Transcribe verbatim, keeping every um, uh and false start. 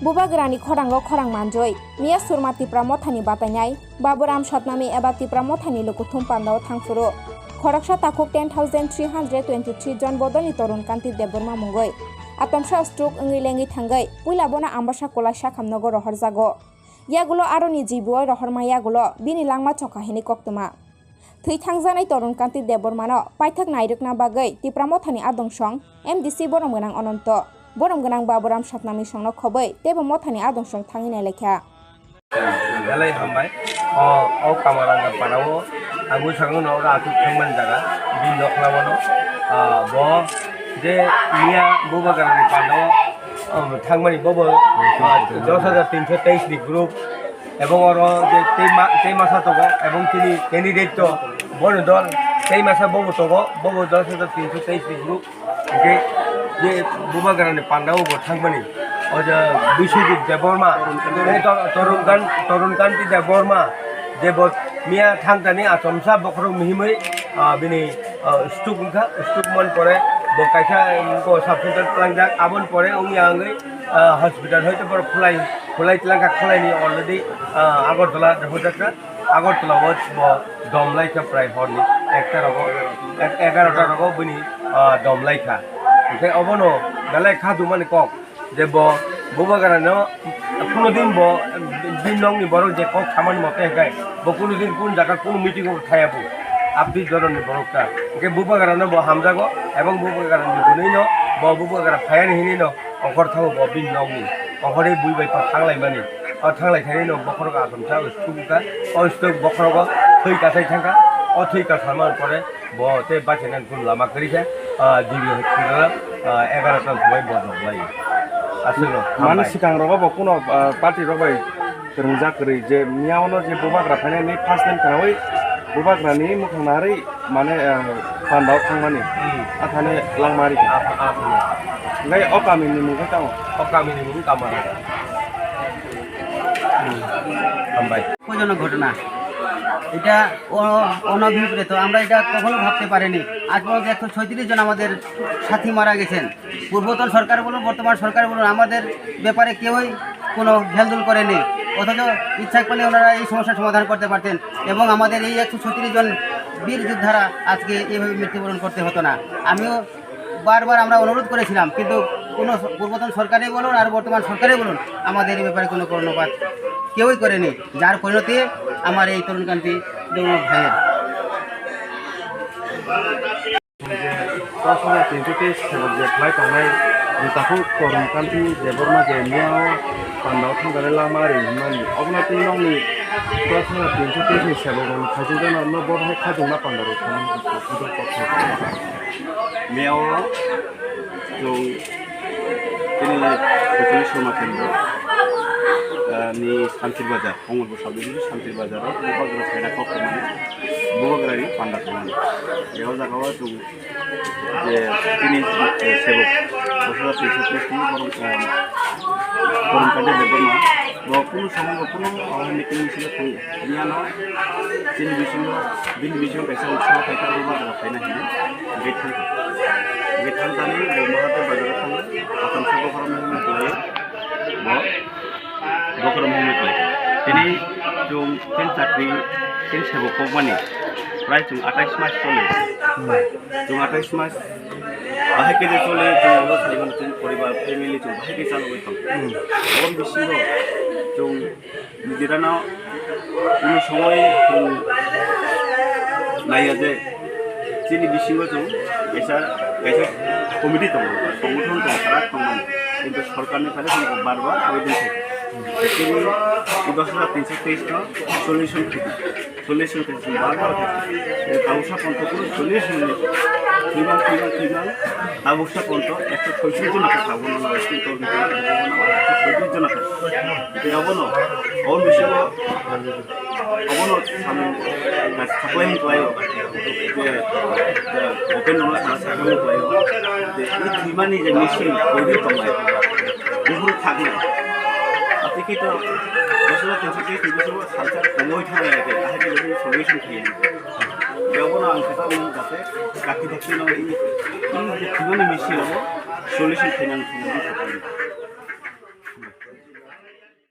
Bubagrani khorango khorang manjoi, miya Surma Tipra Mothani batainai Baburam Satnami eba Tipra Mothani lukuthum pandao thangphuru khoroksa takhuk ten thousand three hundred twenty-three jon bodolni Torun Kanti Debbarma mungoi atomsa stroke wngwi lengwi thangwi puila bono Ambasa Kolai Sakham nogo rohorjago. Yagulo aroni jibuo rohorma yagulo bini langma chokha hinwi koktwma. Thwi thangjaknai Torun Kanti Debbarmano paithak nairwkna bagwi Tipra Mothani adungsong M D C borom gwnang Ononto, borom gwnang Baburam Satnami songno khobwi teibo Mothani adungsong thangwi nailaikha. Belai hambai. O, o Kamaranga parao ang bwskango no oro aswk thangmani jaga, bini nokhlabano, ah, bo je miya Bubagrani pandao, um, thangmani bobo, ah, dos hajar tinso teis ni group. Ebong oro je tei ma-, tei masa tongo, ebong chini candidate to, bono dol, tei masa bobo tongo, bobo dos hajar tinso teis ni group. Hingke je Bubagrani pandao bo thangmani, o je Biswajit Debbarma, tei to-, Torun Kan-, Torun Kanti Debbarma, je bo miya thangtani achomsa bokhorok mihimwi, ah, bini, ah, stroke wngkha, stroke man pore bo kaisa, um, bo sub center tlangjak, aboni pore wngya wngwi, ah, hospital hoito borok khulai, khulai tlangkha, khulaini already, ah, Agartala rohorjakha. Agartala o bo dom laikha prai horni ekta rogo, ek-, egarota rogo bini, ah, dom laikha. Hingke obono belai kha dumani kok je bo Bubagrano kuno din bo bini nokni borok je kok samani mote hingke bo kuno din kun jaga kuno meeting o thaya bo. Abdi doronni borok ta. Hingke Bubagrano bo hamjago ebong Bubagrani gunino bo Bubagra phayani hinino ongkhor thago bo bini nokni. Ongkhorwi bui bai pa thanglaimani. O thanglai thani no bokhorok achomsa stroke wngkha. O stroke bokhorogo thwi kasai thangkha. O thwi kasamani pore bo tei bachina kun lama kwrwi khe, ah, G B hospital, ah, egaroh ta somoi bo dok lai. Aswkno mani hambai. Swkang rogo bo kuno, ah, party rok bai kwrwngjak kwrwi je miya ono je Bubagra phainani first time khnaui Bubagrani mukhang narwi mane, ah, pandao thangmani. Hmm. Athane langmari khe. Ah, ah, hmm. Ngai o kami ni mung khe tamo? O kami ni mung Kamara. Hmm. Hambai. দুঃখজনক ঘটনা। এটা অ-, অনভিপ্রেত, আমরা এটা কখনো ভাবতে পারিনি। আজ পর্যন্ত একশো ছয়ত্রিশ জন আমাদের সাথী মারা গেছেন। পূর্বতন সরকার বলুন, বর্তমান সরকার বলুন, আমাদের ব্যাপারে কেউই কোনো হেলদোল করেনি, অথচ ইচ্ছা করলে ওনারা এই সমস্যার সমাধান করতে পারতেন এবং আমাদের এই একশো ছত্রিশ জন বীর যোদ্ধারা আজকে এইভাবে মৃত্যুবরণ করতে হতো না। আমিও বারবার আমরা অনুরোধ করেছিলাম, কিন্তু কোনো স-, পূর্বতন সরকারই বলুন আর বর্তমান সরকারই বলুন, আমাদের এই ব্যাপারে কোনো কর্ণপাত কেউই করেনি, যার পরিণতি আমার এই তরুণ কান্তি দেববর্মা ভাইয়ের। Je dos hajar tinso teis sebok je khlai tongnai, je takhuk Torun Kanti Debbarma je miyao pandao thangkhe langma ri hwnmani, obono tei nokni dos hajar tinso teis ni sebok rokno khaichuk jano no bo hai khaichukna panda rok thangmani. Miyao chwng chini Putuli Soma Kendro, ah, ni Santir Bazar, Kongolpur sub division Santir Bazar o Bubagra phaina kok tongnai, Bubagra ni panda tongnai. Je o jaga o chwng je tini, eh, sebok, bosora twiso twisti borok, eh, borok kaisa Debbarma, bo kunu samung bo kunu, ah, meeting misil o thangya. Bini ano chini bisingo, bini bisingo kaisa utsaho khaikha, abo bazaro phaina hinwi gate thangkha. Gate thangkha ni bo Mahadev bazaro thango, akamsa bokhorok mihimwi kwlaiwi bo bokhorok mihimwi kwlaikha. Tini chwng chini chakri, chini sebo kokmani prai chwng atais mas choli. Chwng atais mas bahai khe je chole, chwng abo saimano chini poribar, family chwng bahai khe chalogwi tongo. Aboni bisingo chwng nijera no kunu somoi chwng naiya je chini bisingo chwng kaisa, kaisa committee tongo, songgothon tongo, kwrak tongmani, kintu sorkarni thani chwng bar bar abedon khaikha. Chini dos hajar tinso teis no solution khaidi. Solution khe chwng bar bar khe, eh, tabuksa pontho kunu solution ni. Thwimang, thwimang, thwimang. Tabuksa pontho ekso soitrish jona khe tabukno nang, ekso soitrish jona khe. Tei abono, o bisingo, abono samung, eh, supply ni kwlaio. Je, eh, open no sana supply ni kwlaio. Je, i thwimani je machine, koiwi tongnai. Buphuru thaknai. Atwi khe to, dos hajar tinso teis ni bisingo salsa komoi thangya khe, ahai khe solution khaiyani. Abono ang kwtal nang jate kaki dakti no i, i khibani misi abo solution khainang thangwi.